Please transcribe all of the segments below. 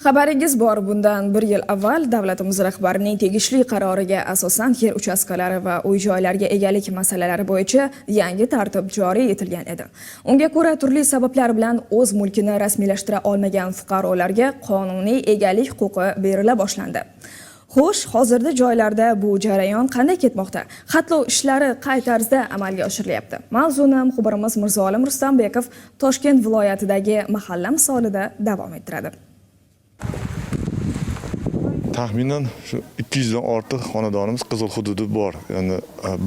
Xabaringiz bor, bundan bir yil avval davlatimiz rahbarining tegishli qaroriga asosan yer uchastkalari va uy-joylarga egalik masalalari bo'yicha yangi tartib joriy etilgan edi. Unga ko'ra, turli sabablar bilan o'z mulkini rasmiylashtira olmagan fuqarolarga qonuniy egalik huquqi berila boshlandi. Xo'sh, hozirda joylarda bu jarayon qanday ketmoqda? Xatlov ishlari qay tarzda amalga oshirilyapti? Mavzuni muxbirimiz Mirzolim Rustambekov Toshkent viloyatidagi mahalla misolida davom ettiradi. Taxminan shu 200 dan ortiq xonadonimiz qizil hududi bor. Ya'ni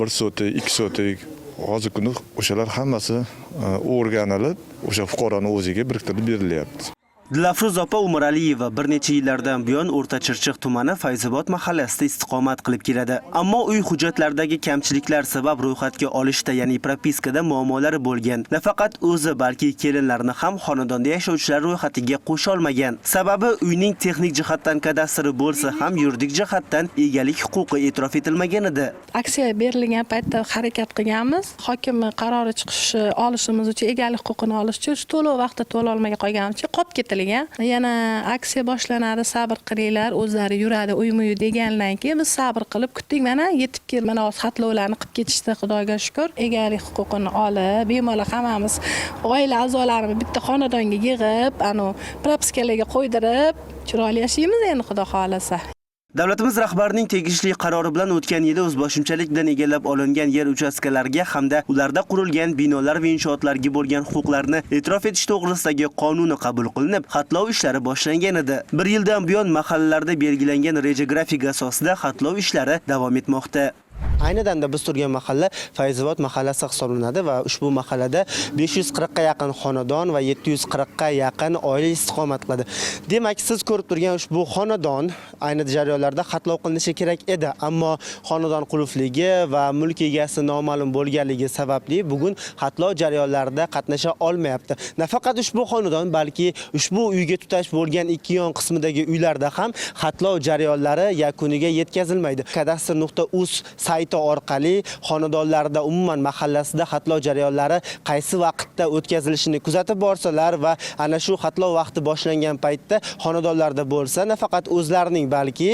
1 sotik, 2 sotik. Hozirgi kunda o'shalar hammasi o'rganilib, o'sha fuqaroni o'ziga biriktirib berilyapti. Dilafruz opa Umaraliyeva bir necha yillardan buyon O'rta Chirchiq tumani Fayzobod mahallasida istiqomat qilib keladi. Ammo uy hujjatlaridagi kamchiliklar sabab ro'yxatga olishda, ya'ni propiskada muammolari bo'lgan. Nafaqat o'zi, balki kelinlarini ham xonadonda yashovchilar ro'yxatiga qo'sha olmagan. Sababi, uyning texnik jihatdan kadastri bo'lsa ham, yuridik jihatdan egalik huquqi e'tirof etilmagan edi. Aksiya berilgan paytda harakat qilganmiz. Hokimni qarori chiqishi olishimiz uchun, egalik huquqini olish uchun shu to'lov vaqtida to'lolmay qolganimiz uchun qolib ketilgan. Yana aksiya boshlanadi, sabr qilinglar, o'zlari yuradi uyma uy degandan keyin biz sabr qilib kutdik. Mana, yetib keldi. Mana, hozir xatlovlarni qilib ketishdi, Xudoga shukur. Egalik huquqini olib, bemalol hammamiz oila a'zolarini bitta xonadonga yig'ib, anavi propiskalarga qo'ydirib, chiroyli yashaymiz endi, Xudo xohlasa. Davlatimiz rahbarining tegishli qarori bilan o'tgan yili o'zboshimchalik bilan egallab olingan yer uchastkalariga hamda ularda qurilgan binolar va inshootlarga bo'lgan huquqlarni e'tirof etish to'g'risidagi qonuni qabul qilinib, xatlov ishlari boshlangan edi. Bir yildan buyon mahallalarda belgilangan reja grafik asosida xatlov ishlari davom etmoqda. Ayni damda biz turgan mahalla Fayzobod mahallasi hisoblanadi va ushbu mahallada 540 ga yaqin xonadon va 740 ga yaqin oila istiqomat qiladi. Demak, siz ko'rib turgan ushbu xonadon ayni jarayonlarda xatlov qilinishi kerak edi, ammo xonadon qulfligi va mulk egasi noma'lum bo'lganligi sababli bugun xatlov jarayonlarida qatnasha olmayapti. Nafaqat ushbu xonadon, balki ushbu uyga tutash bo'lgan ikki yon qismidagi uylarda ham xatlov jarayonlari yakuniga yetkazilmaydi. Kadastr.uz sayti orqali xonadonlarda, umuman mahallasida xatlov jarayonlari qaysi vaqtda o'tkazilishini kuzatib borsalar va ana shu xatlov vaqti boshlangan paytda xonadonlarda bo'lsa, nafaqat o'zlarining, balki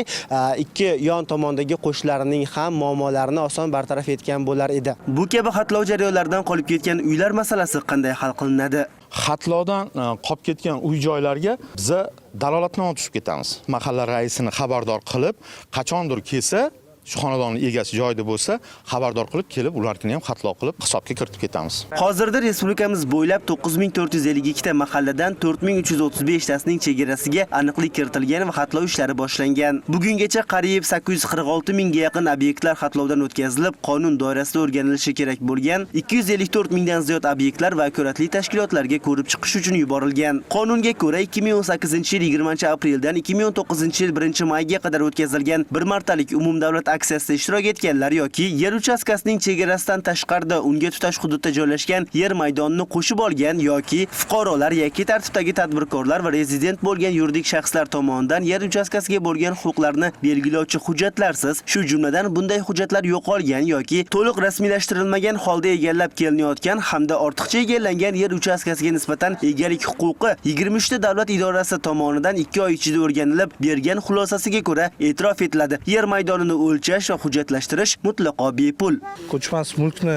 ikki yon tomondagi qo'shnilarining ham muammolarini oson bartaraf etgan bo'lar edi. Bu kabi xatlov jarayonlaridan qolib ketgan uylar masalasi qanday hal qilinadi? Xatlovdan qolib ketgan uy joylarga biza dalolatnoma tuzib ketamiz. Mahalla raisini xabardor qilib, qachondir kelsa, shu xonadonning egasi joyida bo'lsa, xabardor qilib, kelib ularnikini ham xatlov qilib, hisobga kiritib ketamiz. Hozirda respublikamiz bo'ylab 9452 ta mahalladan 4335 tasining chegarasiga aniqlik kiritilgan va xatlov ishlari boshlangan. Bugungacha qariyb 846 mingga yaqin obyektlar xatlovdan o'tkazilib, qonun doirasida o'rganilishi kerak bo'lgan 254 mingdan ziyod obyektlar vakolatli tashkilotlarga ko'rib chiqish uchun yuborilgan. Qonunga ko'ra, 2018-yil 20-apreldan 2019-yil 1-mayga qadar o'tkazilgan bir martalik umumdavlat aksiyasida ishtirok etganlar yoki yer uchastkasining chegarasidan tashqarida unga tutash hududda joylashgan yer maydonini qo'shib olgan yoki fuqarolar, yakka tartibdagi tadbirkorlar va rezident bo'lgan yuridik shaxslar tomonidan yer uchastkasiga bo'lgan huquqlarni belgilovchi hujjatlarsiz, shu jumladan bunday hujjatlar yo'qolgan yoki to'liq rasmiylashtirilmagan holda egallab kelinayotgan hamda ortiqcha egallangan yer uchastkasiga nisbatan egalik huquqi 23 ta davlat idorasi tomonidan 2 oy ichida o'rganilib, bergan xulosasiga ko'ra e'tirof etiladi. Yer maydonini o'lchash va hujjatlashtirish mutlaqo bepul. Ko'chmas mulkni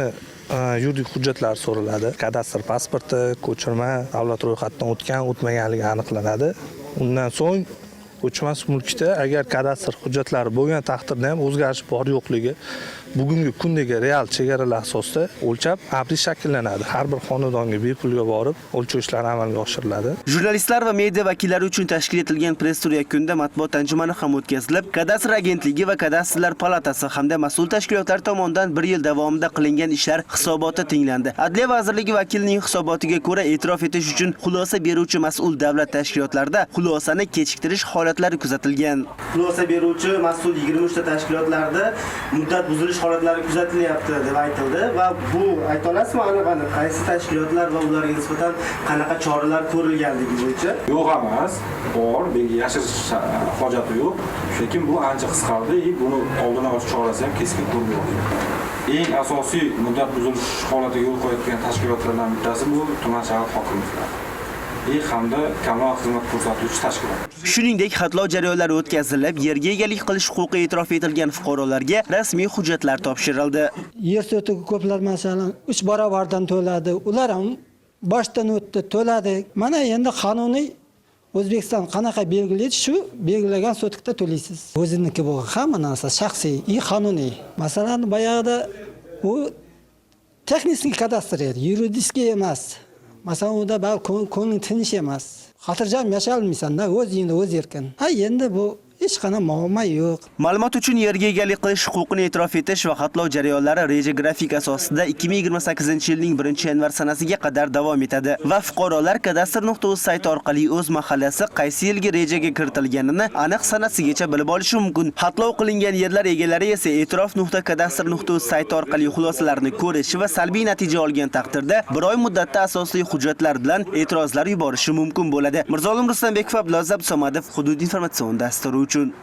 yuridik hujjatlari so'raladi. Kadastr pasporti, ko'chirma, davlat ro'yxatidan o'tgan, o'tmaganligi aniqlanadi. Undan so'ng ko'chmas mulkda agar kadastr hujjatlari bo'lgan taqdirda ham o'zgarish bor yo'qligi bugungi kundagi real chegaralar asosida o'lchab, abris shakllanadi. Har bir xonadonga bepulga borib, o'lchov ishlari amalga oshiriladi. Jurnalistlar va media vakillari uchun tashkil etilgan press tur yakunida matbuot anjumani ham o'tkazilib, Kadastr agentligi va Kadastrlar palatasi hamda mas'ul tashkilotlar tomonidan bir yil davomida qilingan ishlar hisoboti tinglandi. Adliya vazirligi vakilining hisobotiga ko'ra, e'tirof etish uchun xulosa beruvchi mas'ul davlat tashkilotlarida xulosani kechiktirish holatlari kuzatilgan. Xulosa beruvchi mas'ul 23 ta tashkilotlarda muddat buzilish holatlari kuzatilyapti deb aytildi va bu ayta olasizmi aniq aniq qaysi tashkilotlar va ularga nisbatan qanaqa choralar ko'rilganligi bo'yicha? Yo'q emas, bor, bu yerga yashirish hojati yo'q. Lekin bu ancha qisqardi и buni oldini olish chorasi ham keskin ko'rilyapti. Eng asosiy muddat buzilish holatiga yo'l qo'yayotgan tashkilotlardan bittasi bu tuman shahar hokimliklari. и hamda kommunal xizmat ko'rsatuvchi tashkilot. Shuningdek, xatlov jarayonlari o'tkazilib, yerga egalik qilish huquqi e'tirof etilgan fuqarolarga rasmiy hujjatlar topshirildi. Yer sotigi ko'plar, masalan, 3 barobardan to'ladi. Ular ham boshdan o'tdi, to'ladi. Mana endi qonuniy O'zbekiston qanaqa belgilaydi, shu belgilagan sotikda to'laysiz. O'ziniki bo'lgan hamma narsa shaxsiy и qonuniy. Masalan, boyag'ida u texnik kadastr edi, yuridik emas. Masalan, unda baribir ko'ngling tinch emas. Xotirjam yashay olmaysan-da, o'z uyingda o'z erkin. Ha, endi bu hech qanaqa muammo yo'q. Ma'lumot uchun, yerga egalik qilish huquqini e'tirof etish va xatlov jarayonlari reja grafik asosida 2028-yilning 1-yanvar sanasiga qadar davom etadi va fuqarolar kadastr.uz sayti orqali o'z mahallasi qaysi yilgi rejaga kiritilganini aniq sanasigacha bilib olishi mumkin. Xatlov qilingan yerlar egalari esa e'tirof.kadastr.uz sayti orqali xulosalarni ko'rishi va salbiy natija olgan taqdirda bir oy muddatda asosli hujjatlar bilan e'tirozlar yuborishi mumkin bo'ladi. Mirzolim Rustambekov, Abdulaziz Abdusamadov, Hudud informatsion dasturi uchun.